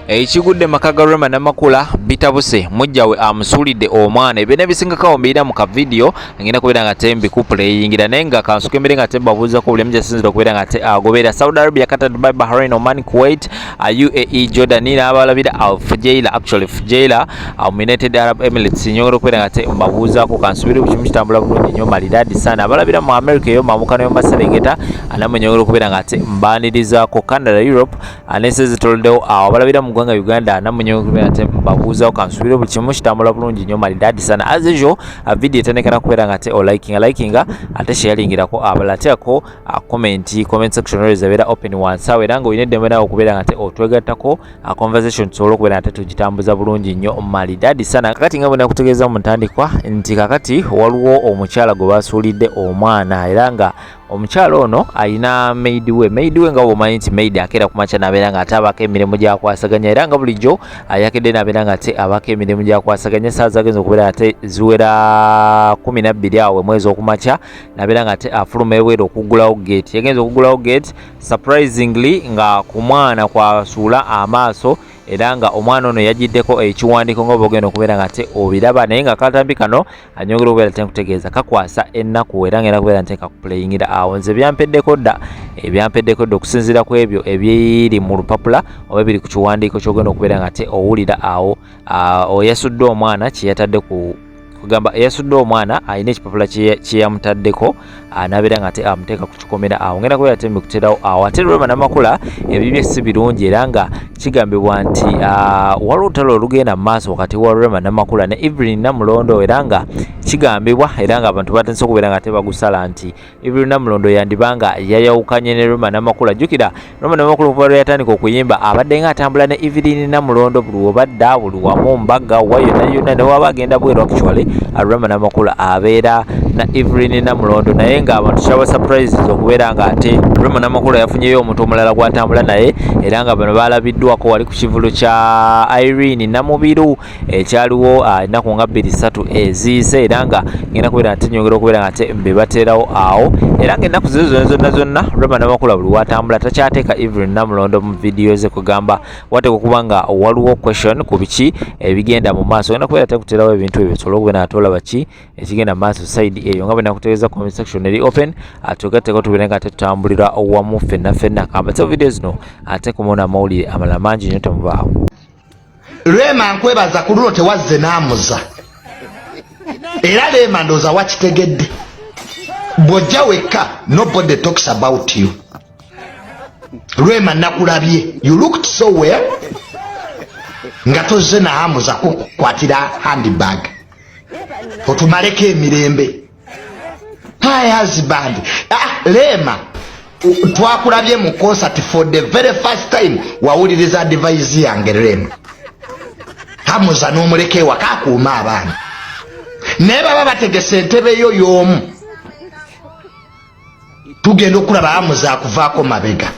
Ekigudde maka ga Rema Namakula bitabuse, mujja we amusuulidde omwana. Ebyo n'ebisingako awo mbiira mu ka vidiyo ngenda kubeera nga te mbikupuleyingira, naye nga kansuke mbere nga te mbabuuzako buli omu gyasinzira okubeera nga te agobeera Saudi Arabia, Qatar, Dubai, Bahrain, Oman, Kuwait, UAE, Jordan n'abalabira Al Fujairah, actually Fujairah mu United Arab Emirates. Nyongera okubeera nga te mbabuuzaako, kansubire buli kimu kitambula bulungi nnyo malidadi sana. Abalabira mu America eyo mamuka n'eyo maserengeta, namwe nyongera okubeera nga te mbaanirizaako. Canada, Europe n'ensi ezitoloddewo awo, abalabira mu ggwanga Uganda, nammwe nyongera okubeera te mbabuuzaako, kansubire buli kimu kitambula bulungi nnyo malidadi sana. As usual, video etandika kubeera nga te olikinga likinga, ate sharingirako abalala, ateekako comment. Comment section always ebeera open wansi awo, era nga olina eddembe nawe okubeera nga te otwegattako conversation, tusobole okubeera nga te tugitambuza bulungi nnyo malidadi sana. Kakati nga bwe nakutegeeza mu ntandikwa nti kakati waliwo omukyala gwe basuulidde omwana, era nga omukyala ono alina maid we. Maid we, nga bwomanyi nti maid akeera ku makya nabeera nga ate abaako emirimu gyakwasaganya, era nga bulijjo ayakedde nabeera nga ate abaako emirimu gyakwasaganya. Esaawa zagenza okubeera ate ziwera 12 awo emwezi okumakya, nabeera nga ate afuluma ebweru okuggulawo gate. Yagenza okuggulawo gate, surprisingly nga ku mwana kwasuula amaaso, era nga omwana ono yagiddeko ekiwandiiko nga bwogenda okubeera nga ate obiraba. Naye nga katambi kano anyongera okubeera te nkutegeeza kakwasa ennaku, era ngenda kubeera nte kakupuleyingira awo. Nze byampeddeko dda, ebyampeddeko dda okusinziira ku ebyo ebiri mu lupapula oba ebiri ku kiwandiiko kyogenda okubeera nga ate owulira awo. Oyasudde omwana kyeyatadde ku kugamba eyasudde omwana alina ekipapula kyeyamutaddeko, nabeera nga ate amuteeka ku kikomera awo. Ngenda kubeera ate mbikuterawo awo. Ate Rema Namakula ebibye si birungi, era nga kigambibwa nti waliwo olutalo olugenda mu maaso wakati wa Rema Namakula ne Evelyn Namulondo, era nga kigambibwa, era nga abantu batandise okubeera nga tebagusala nti Evelyn Namulondo yandibanga yayawukanye ne Rema Namakula. Jjukira Rema Namakula okuva lwe yatandika okuyimba abadde nga atambula ne Evelyn Namulondo buli wobadda, buli wamu, mbaga wa yonna yonna, ne waba agenda bweru. Actually, Rema Namakula abeera na Evelyn Namulondo, naye ng'abantu kyaba surprises okubeera nga ate Rema Namakula yafunyeyo omuntu omulala gw'atambula naye, era nga bano balabiddwako wali ku kivulu kya Irene Namubiru ekyaliwo ennaku nga 2 3 eziyise. Era nga ngenda kubeera ate nyongera okubeera nga ate mbibateerawo awo. Era nga ennaku zizo zonna zonna zonna Rema Namakula buli watambula takyateeka Evelyn Namulondo mu vidiyo ze, kugamba wateeka okuba nga waliwo question ku biki ebigenda mu maaso. Ngenda kubeera ate kuteerawo ebintu ebyo tusobole okubeera nga tolaba ki ekigenda mu maaso side eyo. Nga bwe nakutegeeza, comment section eri open, tugatteko tubeere nga ate tutambulira wamu ffenna ffenna. Kambateo video zino ate kumona amawulire amalala mangi nnyo, temubaawo. Rema, nkwebaza ku luno tewazze n'amuza. Era Rema, ndowooza wakitegedde, bw'ojja wekka nobody talks about you. Rema, nakulabye, you looked so well nga tozze naamuza kukwatira handbag otumaleko emirembe. Hi husband. Ah, Rema, twakulabye mu concert for the very first time. Wawuliriza advice yange Rema, Hamuza n'omuleka ewaka akuuma abaana, naye baba bategese entebe yo y'omu. Tugenda okulaba Hamuza akuvaako mabega.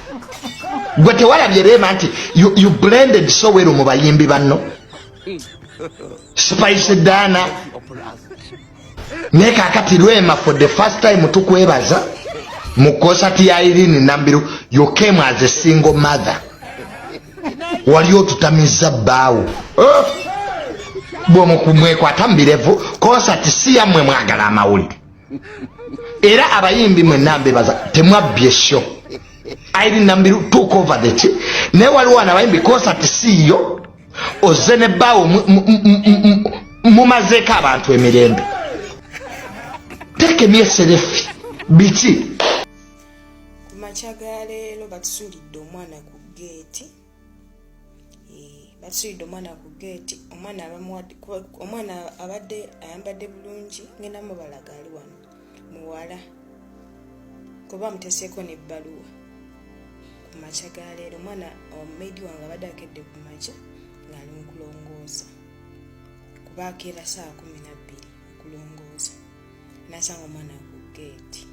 Gwe tewalabye Rema nti you blended so well mu bayimbi banno, Spice Dana? Naye kakati Rema, for the first time tukwebaza, mu concert ya Irene Namubiru you came as a single mother. Wali otutamiza bbaawo. Oh! Bwemwekwata mu birevu, concert si yammwe, mwagala amawulire. Era abayimbi mwenna mbebaza, temwabbye show. Irene Namubiru took over the ki, naye waliwo wano abayimbi concert si yo, ozze ne bbaawo, mumazeeko abantu emirembe. Tekemye selfie biki? Ku makya ga leero batusuulidde omwana ku geeti. Batusuulidde omwana ku geeti. Omwana omwana abadde ayambadde bulungi, ngenda mubalaga, ali wano, muwala, kuba muteseeko n'ebbaluwa. Ku makya ga leero omwana, omumaidi wange abadde akedde ku makya ng'ali mu kulongoosa, kuba akeera saa 12 okulongoosa, nasanga omwana ku geeti.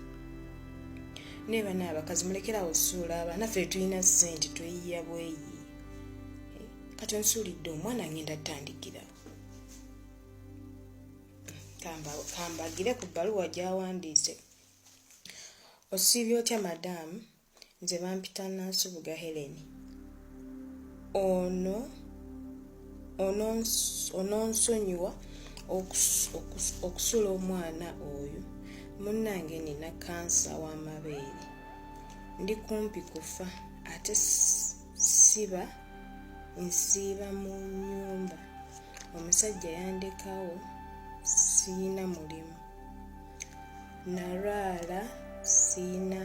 Naye bana abakazi, mulekerawo osuula abaana. Ffe tulina ssente, tweyiya bweyiya. Kati onsuulidde omwana, ngenda tutandikira. Kambagire ku bbaluwa gy'awandiise. "Osiibye otya madaamu? Nze bampita Nansubuga Helen. Ono Ononsonyiwa okusula omwana oyo. Munnange nina kansa w'amabeere, ndi kumpi kufa ate siba nsiiba mu nnyumba. Omusajja yandekawo, siyina mulimu, nalwala, siyina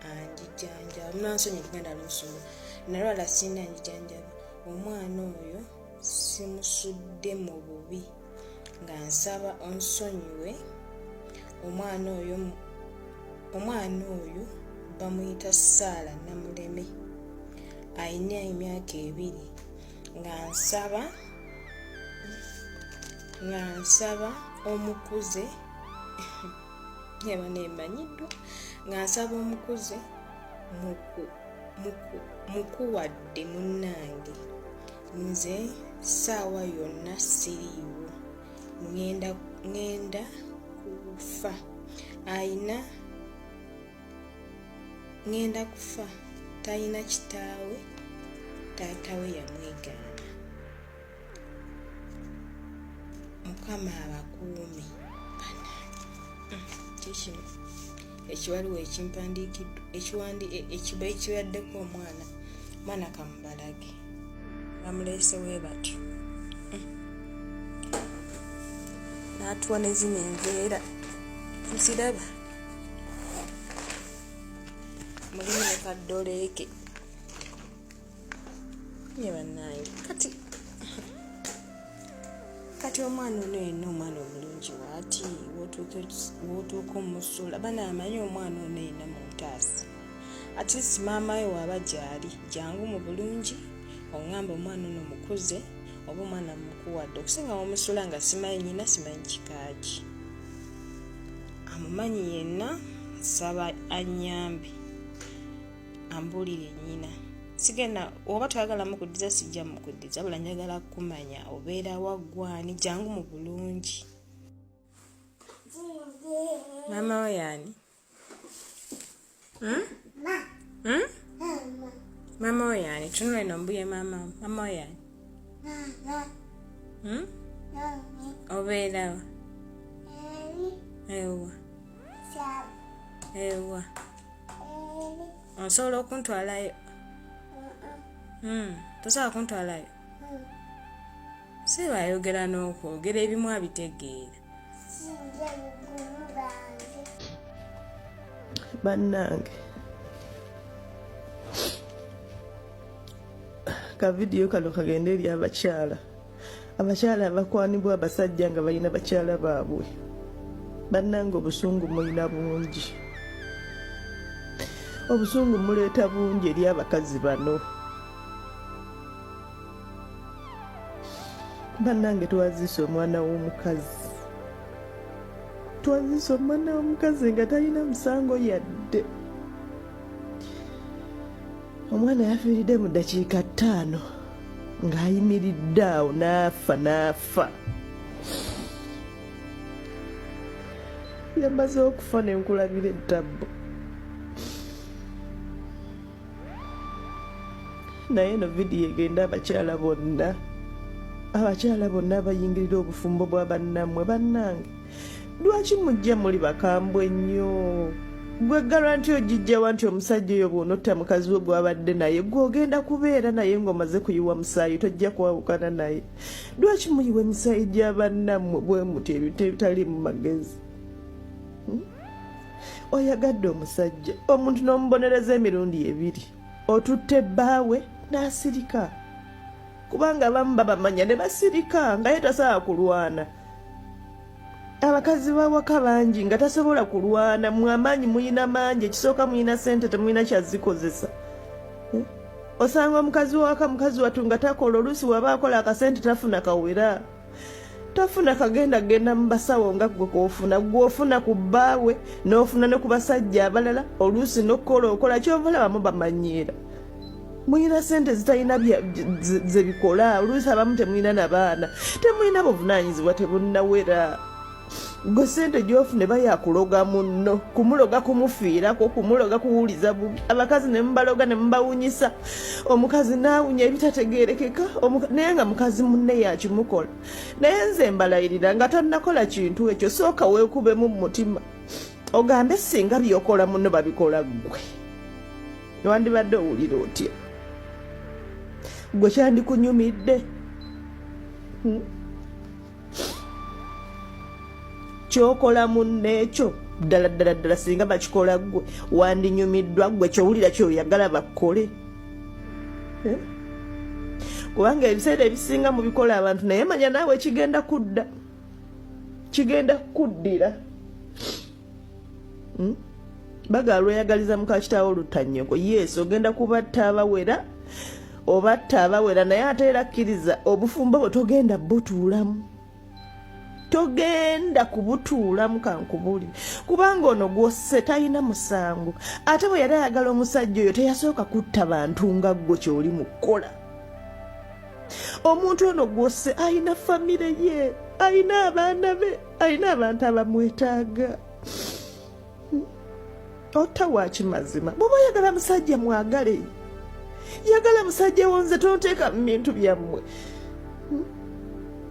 anjijanjaba. Munansonyiwa Oluganda lunsumba. Nalwala, siyina anjijanjaba. Omwana oyo simusudde mu bubi, nga nsaba onsonyiwe. Omwana oyo, omwana oyo bamuyita Saala Namuleme, ayina emyaka 2, nga nsaba omukuze eba nemanyiddwa, nga nsaba omukuze mukuwadde. Munnange, nze ssaawa yonna siriiwo, ŋŋenda kufa. Ayina ŋŋenda kufa. Talina kitaawe, taata we yamwegaana. Mukama abakuume. Kikino ekibaluwa ekimpandiikiddwa, ekiba ekibaddeko omwana. Mwana kamubalage, bamuleese we batyo n'atuwa ne zino enveera nziraba mulimu ne kaddoleeke ye. Bannange, kati omwana ono yenna, omwana omulungi waati, wootuuka omusuula. Bana amanyi omwana ono yenna mu ntaasi. At least maama we waaba gyali, jangu mu bulungi oŋŋamba omwana ono mukuze oba omwana mukuwadde, okusinga omusula nga simanyi nyina, simanyi kikaaki. Amumanyi yenna, nsaba anyambe ambuulire nnyina. Sigenda oba toyagala mukuddiza, sijja mukuddiza, wabula njagala kumanya obeera waggwani. Jangu mu bulungi. Maama we yaani? Hmm? Hmm? Maama we yaani? Tunula eno mbuye. Maama, maama we yaani? Hmm? Obeerawa? Ewa ewa, osobola okuntwalayo? Tosobola kuntwalayo? Si bayogera n'okwogera ebimu abitegeera. Bannange, ka vidiyo kano kagende eri abakyala, abakyala abakwanibwa abasajja nga balina bakyala baabwe. Bannange, obusungu mulina bungi, obusungu muleeta bungi eri abakazi bano. Bannange, twaziisa omwana w'omukazi, twaziisa omwana w'omukazi nga talina musango yadde. Omwana yafiiridde mu ddakiika 5 ng'ayimiridde awo n'afa, n'afa. Yamaze okufa nenkulabira ettabbo. Naye eno vidiyo egenda abakyala bonna, abakyala bonna abayingirira obufumbo bwa bannammwe. Bannange, lwaki mujja muli bakambwe nnyo? Gwe guarantee ogijjawa nti omusajja oyo bw'onotta mukazi we gw'abadde naye, gwe ogenda kubeera naye ng'omaze kuyiwa musaayi, tojja kwawukana naye? Lwaki muyiwa emisaayi gya bannammwe bwe muti, ebintu ebitali mu magezi? Oyagadde omusajja, omuntu n'omubonereza emirundi ebiri. Otutte bbaawe n'asirika, kubanga abamu babamanya ne basirika nga ye tasobola kulwana. Abakazi bawaka bangi nga tasobola kulwana. Mwe amaanyi muyina mangi. Ekisooka, muyina sente, temulina kyazikozesa. Eh? Osanga omukazi wawaka, mukazi wattu nga takola, oluusi waba akola akasente tafuna kawera, tafuna kagenda genda mu basawo nga gwe kwofuna. Gwe ofuna ku bbaawe n'ofuna ne ku basajja abalala, oluusi n'okukola okola. Kyova olabamu bamanyiira. Mulina sente zitalina zebikola. Oluusi abamu temulina na baana, temulina buvunaanyizibwa, tebunnawera. Gwe sente gyofune bayakuloga munno, kumuloga kumufiirako, kumuloga kuwuliza bubi. Abakazi ne mubaloga ne mubawunyisa, omukazi n'awunya ebitategeerekeka, naye nga mukazi munne yakimukola. Naye nze mbalayirira nga tonnakola kintu ekyo, sooka weekubemu mu mutima ogambe singa byokola munno babikola ggwe, wandibadde owulira otya? Gwe kyandikunyumidde? Kyokola munno ekyo ddala ddala ddala singa bakikola ggwe wandinyumiddwa? Ggwe kyowulira kyoyagala bakole? Kubanga ebiseera ebisinga mubikola abantu, naye manya naawe kigenda kudda, kigenda kukuddira. Bagala lweyagaliza muka kitaawo olutanyoko. Yes, ogenda kubatta abawera, obatta abawera, naye ate era kkiriza obufumbo bwe togenda butuulamu, togenda kubutuulamu. Kankubuulire, kubanga ono gwosse talina musango, ate bwe yali ayagala omusajja oyo teyasooka kutta bantu nga ggwe kyoli mu kukola. Omuntu ono gwosse alina famire ye, alina abaana be, alina abantu abamwetaaga. Otta waaki? Mazima bw'oba oyagala musajja mwagale, yagala musajja wo, nze tonteeka mu bintu byammwe.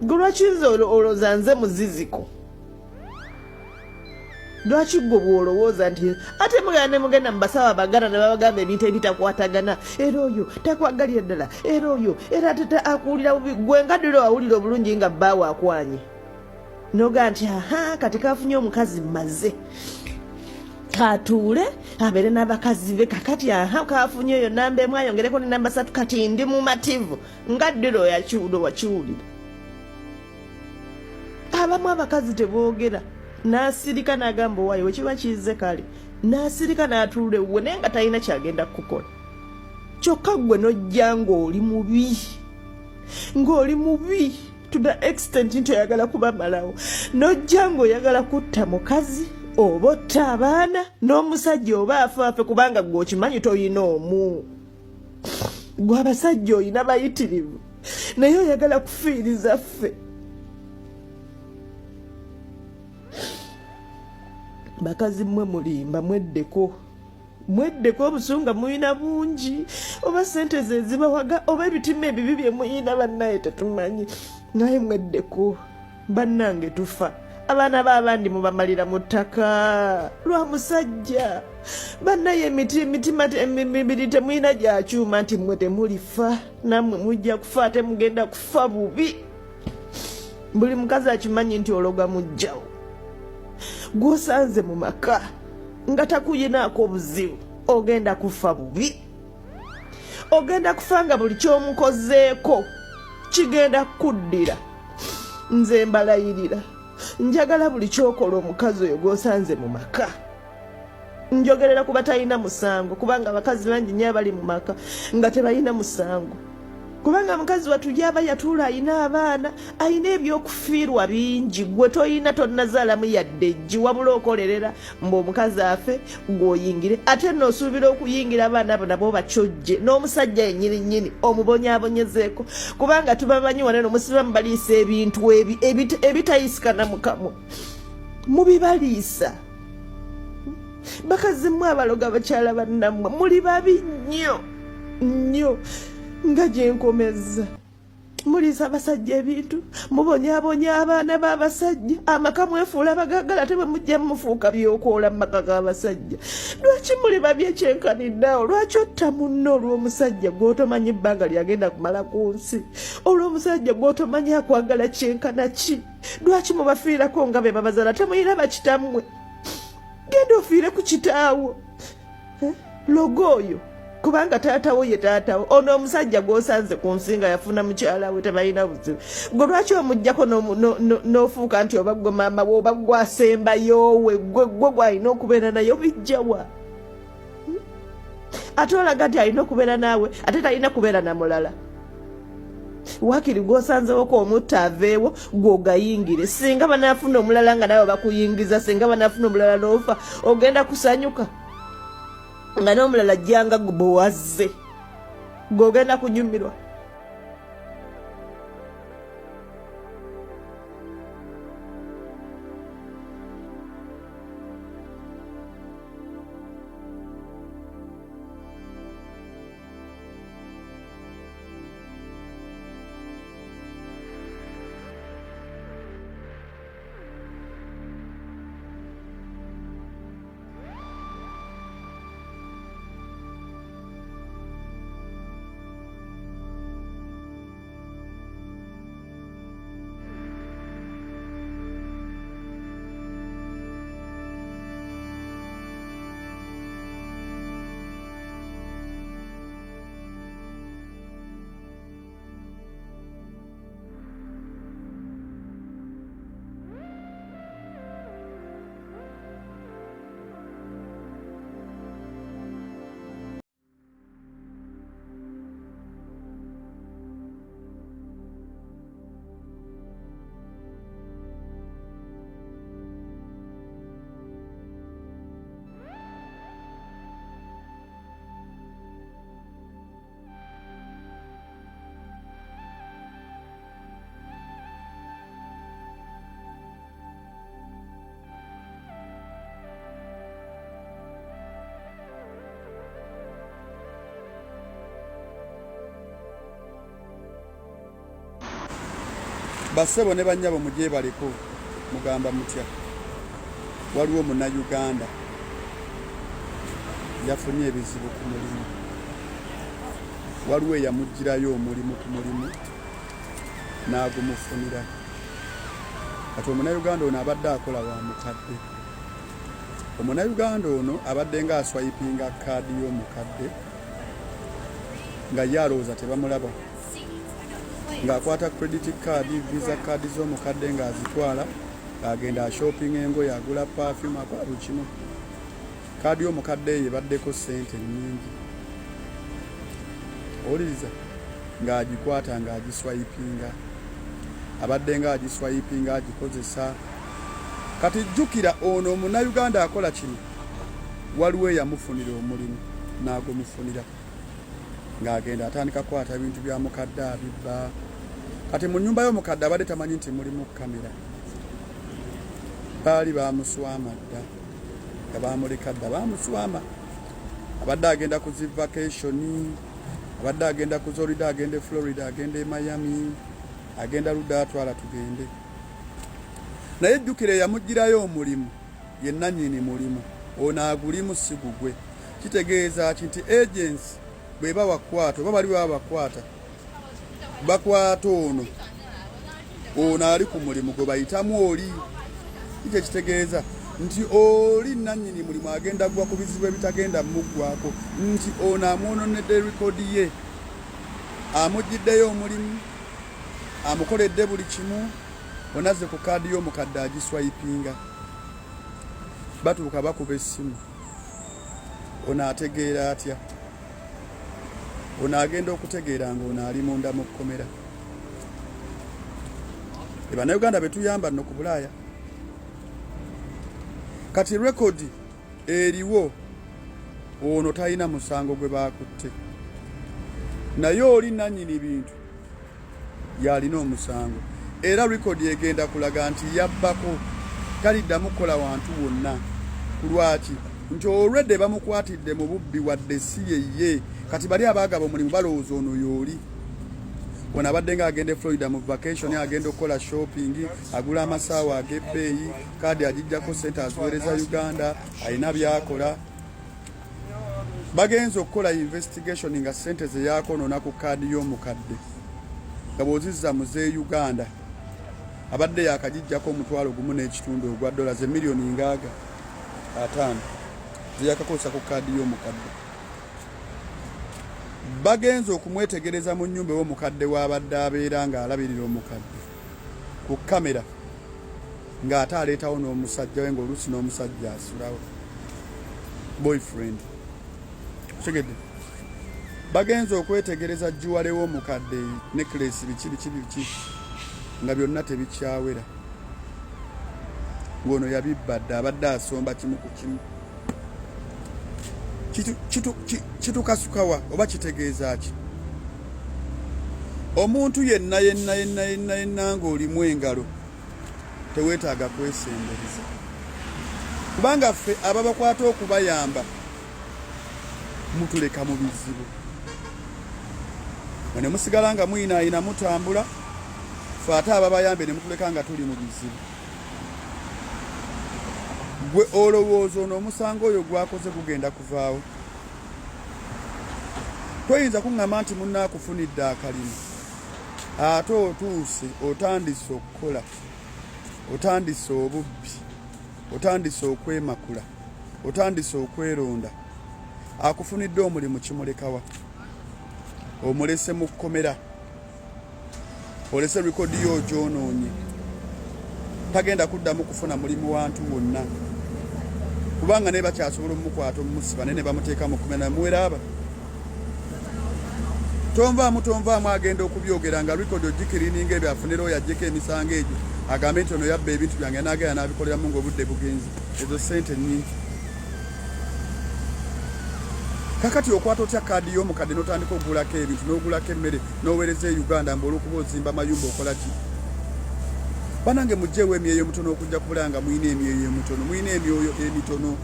Gwe lwaki nze olowooza nze muziziko? Lwaki gwe bw'olowooza nti ate mugenda ne mugenda mu basawo abaganda ne babagamba ebintu ebitakwatagana, era oyo takwagalira ddala, era oyo era ate akuwulira bubi? Gwe nga ddira wawulira obulungi nga bbaawe akwanye, nogaa nti aha, kati kafunye omukazi, mmaze katuule abeere n'abakazi be, kakati aha kafunye oyo namba emu, ayongereko ne namba 3, kati ndi mumativu. Nga ddira oyakiwulo wakiwulira. Abamu abakazi teboogera, n'asirika n'agamba owaayo wekiba kiize kale, n'asirika n'atuula ewuwe, naye nga talina kyagenda kukukola. Kyokka ggwe n'ojja ng'oli mubi, ng'oli mubi to the extent nti oyagala kubamalawo, n'ojja ng'oyagala kutta mukazi oba otta abaana n'omusajja oba afaafe, kubanga gwe okimanyi toyina omu. Gwe abasajja oyina bayitirivu, naye oyagala kufiiriza ffe. Bakazi mmwe mulimba, mweddeko, mweddeko. Obusunga muyina bungi, oba sente ze zibawaga, oba ebitima ebibi bye muyina, bannaye tetumanyi, naye mweddeko bannange. Tufa abaana b'abandi mubamalira mu ttaka lwa musajja. Bannaye emiti emitima emibiri temulina gya kyuma nti mmwe temulifa, nammwe mujja kufa, ate mugenda kufa bubi. Buli mukazi akimanyi nti ologa mujjawo gw'osanze mu maka nga takuyinaako obuzibu, ogenda kufa bubi, ogenda kufa nga buli kyomukozeeko kigenda kukuddira. Nze mbalayirira, njagala buli kyokola omukazi oyo gw'osanze mu maka, njogerera kuba talina musango, kubanga abakazi bangi nnyo abali mu maka nga tebalina musango, kubanga mukazi wattu gyaba yatuula ayina abaana, ayina ebyokufiirwa bingi. Gwe toyina, tonnazaalamu yadde eggi, wabula okolerera mbu omukazi afe gw'oyingire, ate nno osuubira okuyingira abaana abo nabo bakyojje n'omusajja yennyini nnyini omubonyaabonyezeeko, kubanga tubamanyi wano eno musiba mubaliisa ebintu ebitayisikana mu kamwa, mubibaliisa. Bakazi mmwe abaloga bakyala bannammwe muli babi nnyo nnyo, nga gyenkomezza. Muliisa abasajja ebintu, mubonyaabonya abaana b'abasajja, amaka mwefuula abagagala, ate bwe mujja mufuuka byokoola mu maka g'abasajja. Lwaki muli babi ekyenkaniddeawo? Lwaki otta munno olw'omusajja gw'otomanyi ebbanga lyagenda kumala ku nsi, olw'omusajja gw'otomanyi akwagala kyenkana ki? Lwaki mubafiirako nga be babazaala? Temuyina bakitammwe? Genda ofiire ku kitaawo. Logo oyo, kubanga taatawo ye taatawo. Ono omusajja gw'osanze ku nsi nga yafuna mukyala we tebalina buzibu, gwe lwaki omugjako n'ofuuka nti oba gwe maama we oba gwe asembayowe, gwe gwalina okubeera naye? Obijjawa? Ate olaga nti alina okubeera naawe, ate talina kubeera na mulala. Wakiri gwosanzewoko omutta aveewo, gw'ogayingire. Singa banaafuna omulala nga naawe bakuyingiza, singa banaafuna omulala n'ofa, ogenda kusanyuka nga n'omulala jjanga bwewazze, gw'ogenda kunyumirwa. Bassebo ne bannyabo mugyebaleko mugamba mutya? Waliwo Munnayuganda yafunye ebizibu ku mulimu. Waliwo eyamuggyirayo omulimu ku mulimu n'agumufunira. Kati Omunnayuganda ono abadde akola wa mukadde. Omunnayuganda ono abadde nga aswayipinga kaadi y'omukadde nga ye alowooza tebamulaba. Ng'akwata credit card, visa card z'omukadde ng'azitwala, ng'agenda ashoppinga engoye, agula perfume, akola buli kimu. Kaadi y'omukadde eyo ebaddeko ssente nnyingi. Owuliriza? Ng'agikwata ng'agiswayipinga. Abadde ng'agiswayipinga agikozesa. Kati jjukira ono Omunnayuganda akola kino, waliwo eyamufunira omulimu n'agumufunira. Ng'agenda atandika kukwata bintu bya mukadde abibba. Kati mu nnyumba y'omukadde abadde tamanyi nti mulimu kkamera. Baali baamuswama dda, nga baamuleka dda, baamuswama. Abadde agenda ku zi vacation, abadde agenda ku Florida, agenda e Florida, agenda e Miami, agenda ludda atwala tugende. Naye jjukira eyamuggyirayo omulimu ye nnannyini mulimu, ono agulimu si gugwe. Kitegeeza ki nti agency bw'eba wakwata oba bali baba bakwata, bakwata ono, ono ali ku mulimu gwe bayitamu oli. Kiki ekitegeeza nti oli nnannyini mulimu agenda gwa ku bizibu ebitagenda muggwako, nti ono amwononedde rekodi ye, amuggyiddeyo omulimu, amukoledde buli kimu, onazze ku kaadi y'omukadde agiswayipinga. Batuuka bakuba essimu, ono ategeera atya? Ono agenda okutegeera nga ono ali munda mu kkomera. Bannayuganda betuyamba nno ku Bulaaya. Kati rekodi eriwo, ono talina musango gwe bakutte, naye oli nannyini bintu y'alina omusango, era rekodi egenda kulaga nti yabbako, taliddamu kukola wantu wonna. Ku lwaki? Nti olwedde bamukwatidde mu bubbi wadde si yeye. Kati bali abaagaba omulimu balowooza ono y'oli. Ono abadde nga agenda e Florida mu vacation, agenda okukola shopping, agula amasaawa ag'ebbeeyi, kaadi agijjako ssente aziweereza Uganda, alina by'akola. Bagenze okukola investigation nga ssente ze yakonoona ku kaadi y'omukadde nga bw'ozizza mu z'e Uganda abadde yakagijjako 1.5 ogwa dola ze miliyoni ngaaga ataano ze yakakozesa ku kaadi y'omukadde. Bagenze okumwetegereza mu nnyumba ew'omukadde w'abadde abeera ng'alabirira omukadde ku kamera, ng'ate aleetawo n'omusajja we, ng'oluusi n'omusajja asulawo, boyfriend. Otegedde? Bagenze okwetegereza jewelry w'omukadde, necklace, biki biki biki, nga byonna tebikyawera, ng'ono yabibba dda, abadde asomba kimu ku kimu. Kitukasukawa oba kitegeeza ki? Omuntu yenna yenna yenna yenna yenna ng'olimu engalo teweetaaga kwesembereza, kubanga ffe ababakwata okubayamba mutuleka mu bizibu, ne musigala nga muyinaayina mutambula, ffe ate ababayambe ne mutuleka nga tuli mu bizibu. Gwe olowooza ono omusango oyo gwakoze gugenda kuvaawo? Toyinza kuŋŋamba nti munno akufunidde akalimu, ate otuuse otandise okukola, otandise obubbi, otandise okwemakula, otandise okweronda. Akufunidde omulimu kimulekawa? Omulese mu kkomera, olese rekodi yo ogyonoonye, tagenda kuddamu kufuna mulimu wantu wonna, kubanga naye bakyasobola omukwata omusiba naye ne bamuteeka mu kkomera namuwera. Aba tonvaamu tonvaamu agenda okubyogera nga rekodi ogikirininga ebyo, afunire oyo ajjeko emisango egyo, agambe nti ono yabba ebintu byange, n'agenda n'abikoleramu ng'obudde bugenze. Ezo ssente nnyingi. Kakati okwata otya kaadi y'omukadde n'otandika okugulako ebintu, n'ogulako emmere, n'oweereza e Uganda, mbu olw'okuba ozimba mayumba okola ki? Banange, mugyewo emyoyo emitono okujja kubulaya nga mulina emyoyo emitono. Mulina emyoyo emitono,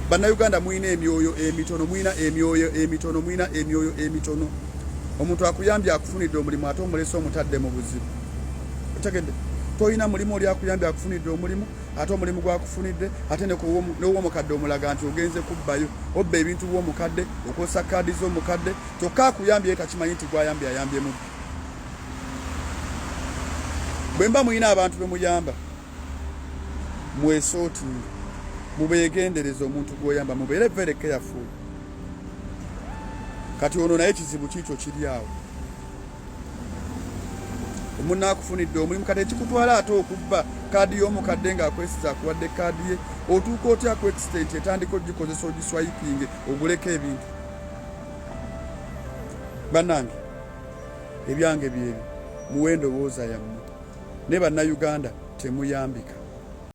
Bannayuganda, mulina emyoyo emitono, mulina emyoyo emitono, mulina emyoyo emitono. Omuntu akuyambye, akufunidde omulimu, ate omulese omutadde mu buzibu. Otegedde? Tolina mulimu, oli akuyambye akufunidde omulimu, ate omulimu gwakufunidde, ate newomukadde omulaga nti ogenze kubbayo, obba ebintu bw'omukadde, okozesa kaadi z'omukadde, kyokka akuyambye ye takimanyi nti gwayambye ayambye mubbi. Bwe mba mulina abantu be muyamba, mwesootinge, mubeegendereze omuntu gw'oyamba, mubeere very careful. Kati ono naye kizibu kiikyo kiri awo. Omunna akufunidde omulimu, kati ekikutwala ate okubba kaadi y'omukadde ng'akwesiza akuwadde kaadi ye, otuuka otya ku extent etandika ogikozesa ogiswayipinge oguleko ebintu? Bannange, ebyange byebyo, muwe endowooza yammwe. Ne Bannayuganda temuyambika.